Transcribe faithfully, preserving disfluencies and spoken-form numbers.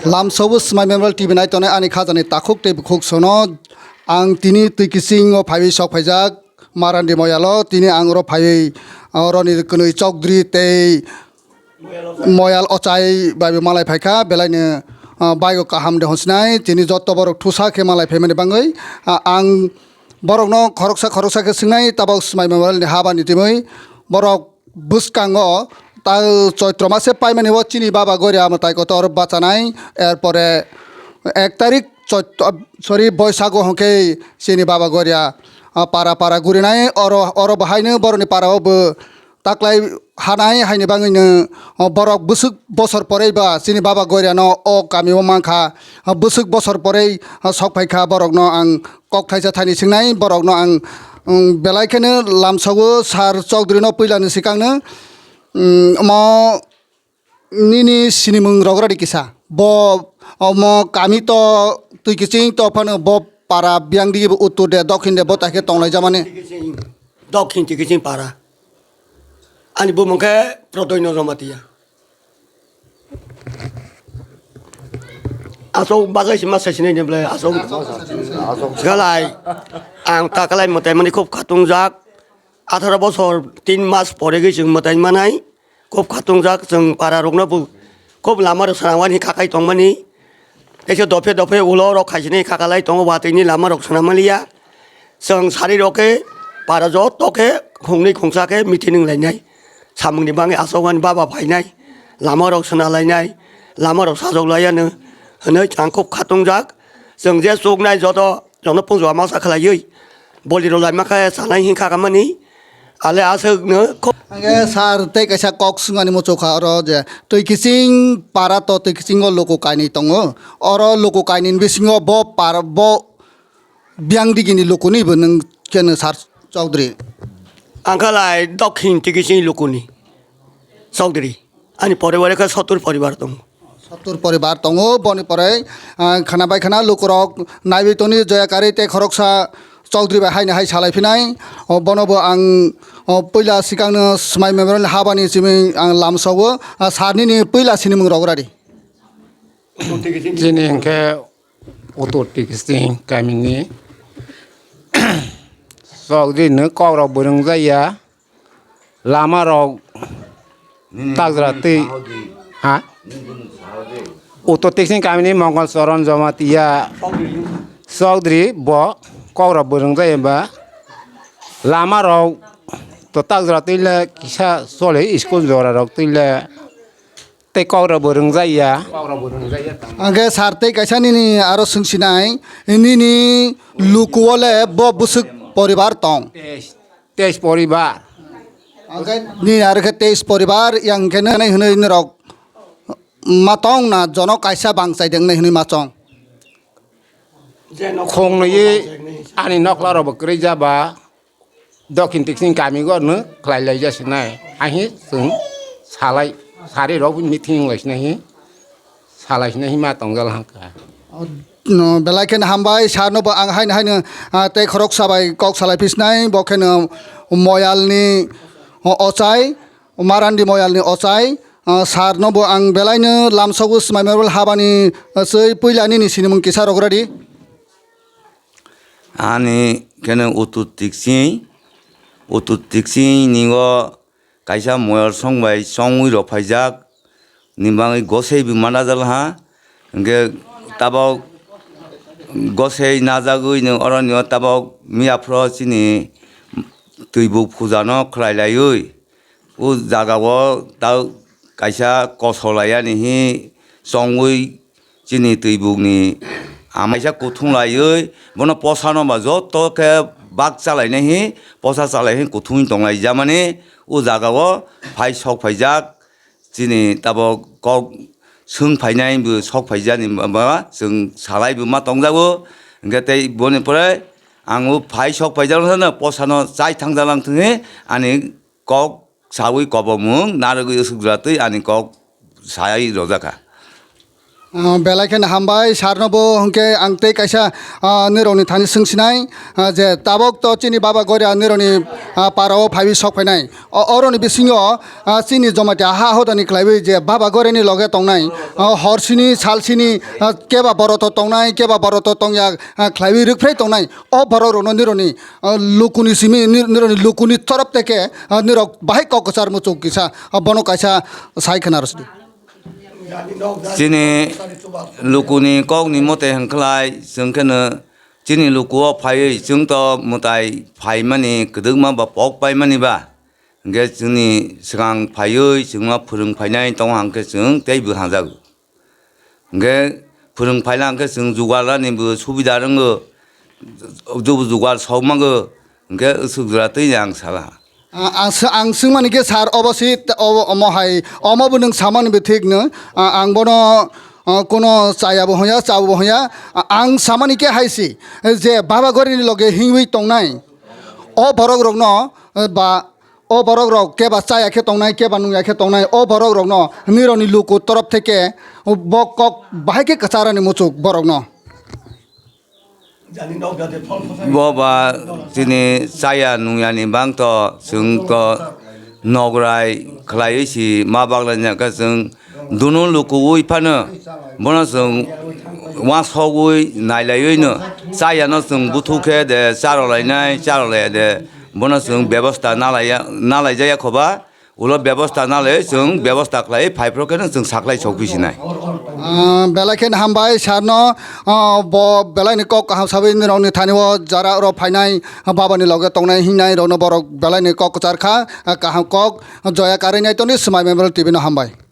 Lamsao Smai Memorial T V nai tongnai ani khajani takhuk tei bukhuk sono ang tini twi kisingo phaiwi sok phaijak Marandi Moyalo. Tini ang oro phaiwi oroni kwnwi Chokdri tei Moyal Ochai bai bo malai phaikha, belaino, ah, baigo kaham de hwnsinai, tini joto borok thusa khe malai phaimani bagwi, ah, ang borokno khoroksa khoroksa khe swngnai, tabok Smai Memorial ni habani twi borok bwskango ta Choitro mase paimani o chini baba Goria mwtai kotor bachanai, erpore ek tarik Choitro, sorry, Boisago hwnkhe chini baba Goria, ah, para para gurinai, oro, oro bo haino borokni para o bo taklai hanai haini bagwino, o, borok bwswk bosor porei ba chini baba Goria no o kami o mankha, o, bwswk bosor porei, o, sok phaikha borok no ang kok thaisa thani swngnai borok no ang, um, belai kheno lamsao sir Chowdhury no puila ni swkang no, um, omo nini sinimung rok radi kisa bo omo kami to twi kiching to phano bo para biyang digi bo uttor de dokhin de bo tai khe tonglai jamani. Dokhin twi kiching para. Ani bumung khe Prodoino Jamatia. Asok bagai sima sai sinai ne belai asok. Galai. Ang takalai mwtai mani khub khatung jak. Atharo bosor tin mas pore gwi chwng mwtai manai. Khub khatung jak chwng para rokno bo khub lama rok swnamani khakai tongmani. Teisa dophe dophe ulo rok khaisini khakalai tongo watwi ni lama rok swnam maliya. Chwng sari rok khe para joto khe khungnwi khungsa khe meeting wng lainai. Samung ni bagwi aswk ani baba phainai. Lama rok swnam lainai. Lama rok sajok laiya no hwnwi ang khub khatung jak. Chwng je chuknai joto jono pungju ama sa khlaiwi. Boli rok laima khe sanai hin kha kamani. Ale aswk no khub. Angkhe sir tei kaisa kok swngani muchukha oro je twi kiching para to twi kiching o luku kainwi tongo. Oro luku kainwi bisingo bo par bo biyang digini lukuni bo nwng khe no sir Chowdhury. Ang khe lai dokhin twi kiching lukuni Chowdhury. Ani pore pore khe sottur poribar tongo. Sottur poribar tongo, boni pore, ah, khana bai khana lukurok naiwi toni Joya Kari tei khoroksa Chowdhury bai haino hai salai phinai. O, bono bo ang, o, puila swkangno Smai Memorial habani simi ang lamsao, ah, sir nini puila sinimung rok radi. Chini hwnkhe Uttor Tikising kamini Chowdhury no kok rok bwrwng jaya. Lama rok Nini tajra nini twi saho di. Ha? Nini nini saho di. Uttor Tikising kamini Mongol Choron Jamatia Chowdhury bo kok rok bwrwng jaya ba lama rok to tajra twi le kisa chole school jora rok twi le tei kok rok bwrwng jaya. Angkhe sir tei kaisa nini aro swngsinai nini luku o le bo bwswk poribar tong. Teis poribar. Angkhe nini aro khe teis poribar, yang khe nai hwnwi norok ma tong na jono kaisa bangchai de wngnai hwnwi ma chong. Khong nwi ani nokla rok bo kwrwi ja ba, dokhin tiksin kami go no khlai lai ja sinai. Ahi chwng salai sari rok meeting lai sinai hi salai sinai hi ma tong jal hangka. No, belai kheno hambai, sir no bo ang haino, haino, ah, tei khoroksa bai kok salai phisnai, bo kheno Moyal ni, o, ochai, Marandi Moyal ni ochai, ah, sir no bo ang belai no lamsao swmai mebel habani, ah, chwi puila nini sinimung kisa rok radi. Ani kheno Uttor Tiksin, Uttor Tiksin ni o kaisa Moyal song bai chongwi rok phaijak, ni bagwi gosei bo manajak ha, hwnkhe tabok gosei najagwi nwng oroni o tabok miyaphro chini twi buk puja no khlai laiwi, o jaga o ta kaisa kosol laiyani hi chongwi chini twi buk ni ama kaisa kuthung laiwi bono posa no ba joto khe bak cha lainai hi posa cha lai hi kuthung tong lai jamani o jaga o phai sok phaijak. Chini tabok kok swng phainai bo sok phaijani ba chwng salai bo ma tongjago. Hwnkhe tei boni pore ang o phai sok phaijak no posa no chai thang jalang thwngwi ani kok sawi kobomung narwgwi swkjatwi ani kok sai rojakha. Ah, belai kheno hambai, sir no bo hwnkhe ang tei kaisa, ah, nirokni thani swngsinai, ah, je tabok to chini Baba Goria nirokni, ah, para o phaiwi sok phainai. O, oroni bisingo, ah, chini Jamatia ha hodani khlaiwi je Baba Goria ni loge tongnai, ah, hor sini, sal sini, ah, keba boroto tongnai, keba boroto tongya, ah, khlaiwi rwkphrei tongnai. O borok rokno nirokni, ah, lukuni simi, nir-, nirokni lukuni torop teke, ah, nirok bahai kok kwchar muchung kisa, ah, bono kaisa sai khna rwsdi. Chini lukuni kokni mote hwnkhlai, chwng kheno chini lukuo phaiwi chwng to mwtai phaimani kwdwkma ba pok paimani ba, hwnkhe chwngni swkang phaiwi chwngno phwrwng phainai tongha hwnkhe chwng teibo hamjago. Hwnkhe phwrwng phaila hwnkhe chwng jugarlani bo subida rwngo, jubu jugar sokmago, hwnkhe usuk jora twi ang sala. A-, ang sw-, ang swngmani khe sir obo si t-, obo omo hai, omo bo nwng samani bo thik no. A-, ang bono, a, kuno chaya bo hwnya, cha bo hwnya. A-, ang samani khe hai si, je Baba Gorini loge himwi tongnai, o borok rokno, e, ba, o borok rok keba chaya khe tongnai, keba nungya khe tongnai, o borok rokno nirokni luku torop theke bo kok bahai khe kwcharani muchuk borokno. Bo ba chini chaya nungyani bang to, chwng to nograi khlaiwi si ma baglaina khe chwng dunu lukuwi phano bono chwng uansukwi nailaiwi no chayano chwng buthu khe de charolainai, charolaiya de bono chwng bebosta nalaiya, nalaijaya khoba. Ulo bebosta nalai chwng bebosta khlai phaiphro khe chwng saklai sokphi sinai. Ah, belai khe hambai sir no, ah, bo belai ni kok kaham sawi nirok ni thani o jara rok phainai, ah, baba ni loge tongnai hingnai rok no borok belai ni kok kwchar kha, ah, kaham kok joya karwi nai toni Swmai Memorial T V no hambai.